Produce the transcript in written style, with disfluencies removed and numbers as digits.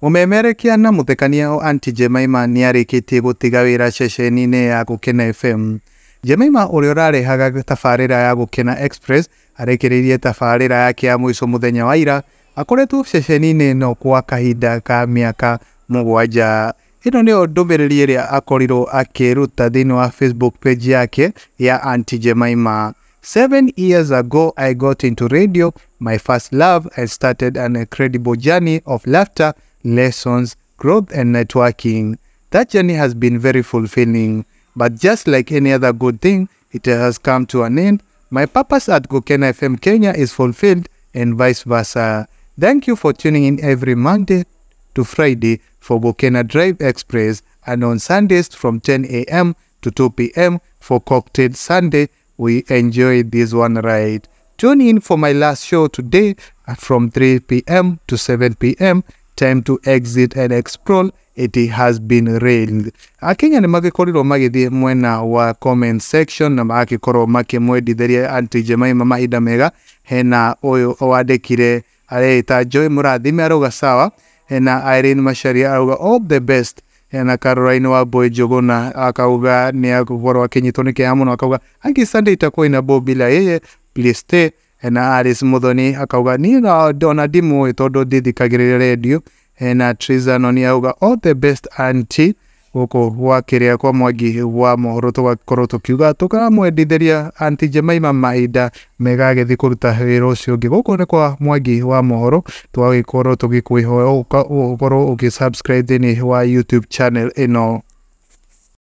Mũmemerekia na mũthekania Aunty Jemima nĩarĩkĩtie gũtiga wĩra ceceni-inĩ ya Gũkena FM. Jemima ũrĩa ũrarehaga tabarĩra ya Gũkena Express arekereirie tabarĩra yake ya mũico mũthenya wa ira. Akoretwo ceceni-inĩ ĩno kwa kahinda ka mĩaka 7. Ĩno nĩyo ndũmĩrĩri ĩrĩa akorirwo akĩruta thĩinĩ wa Facebook page yake ya Aunty Jemima. 7 years ago, I got into radio, my first love, and started an incredible journey of laughter, lessons, growth, and networking. That journey has been very fulfilling. But just like any other good thing, it has come to an end. My purpose at Gukena FM Kenya is fulfilled, and vice versa. Thank you for tuning in every Monday to Friday for Gukena Drive Express and on Sundays from 10 a.m. to 2 p.m. for Cocktail Sunday. We enjoy this one ride. Tune in for my last show today from 3 p.m. to 7 p.m. Time to exit and explore. It has been real. Akenya nĩ magĩkorirwo magĩthiĩ mwena wa comment section na magagĩkorwo makĩmwendithĩria Aunty Jemima mahinda mega. Hena ũyũ wandĩkire areĩta Joy Mũrathime, arauga sawa. Hena Irene Macharia arauga all the best. Hena Caroline wa Boy Njuguna akauga nĩ agũkorwo akĩnyitwo nĩ kĩeha mũno, akauga angi Sunday itakuwa ina bila yeye, please stay. Hena Alice Muthoni akauga niĩ ona ndimũĩ tondũ ndithikagĩrĩria radio. Hena Triza Noni auga all the best, auntie. Gũkũ gwa kĩrĩa kwa Mwangi wa Mohoro tũgakorwo tũkiuga tũkamwendithĩria Aunty Jemima mahinda mega agĩthiĩ kũruta wĩra ũcio ũngĩ. Gũkũ nĩ kwa Mwangi wa Mohoro, tũgagĩkorwo tũgĩkwĩhoya ũkorwo ũgĩ subscribe thĩinĩ wa YouTube channel ĩno.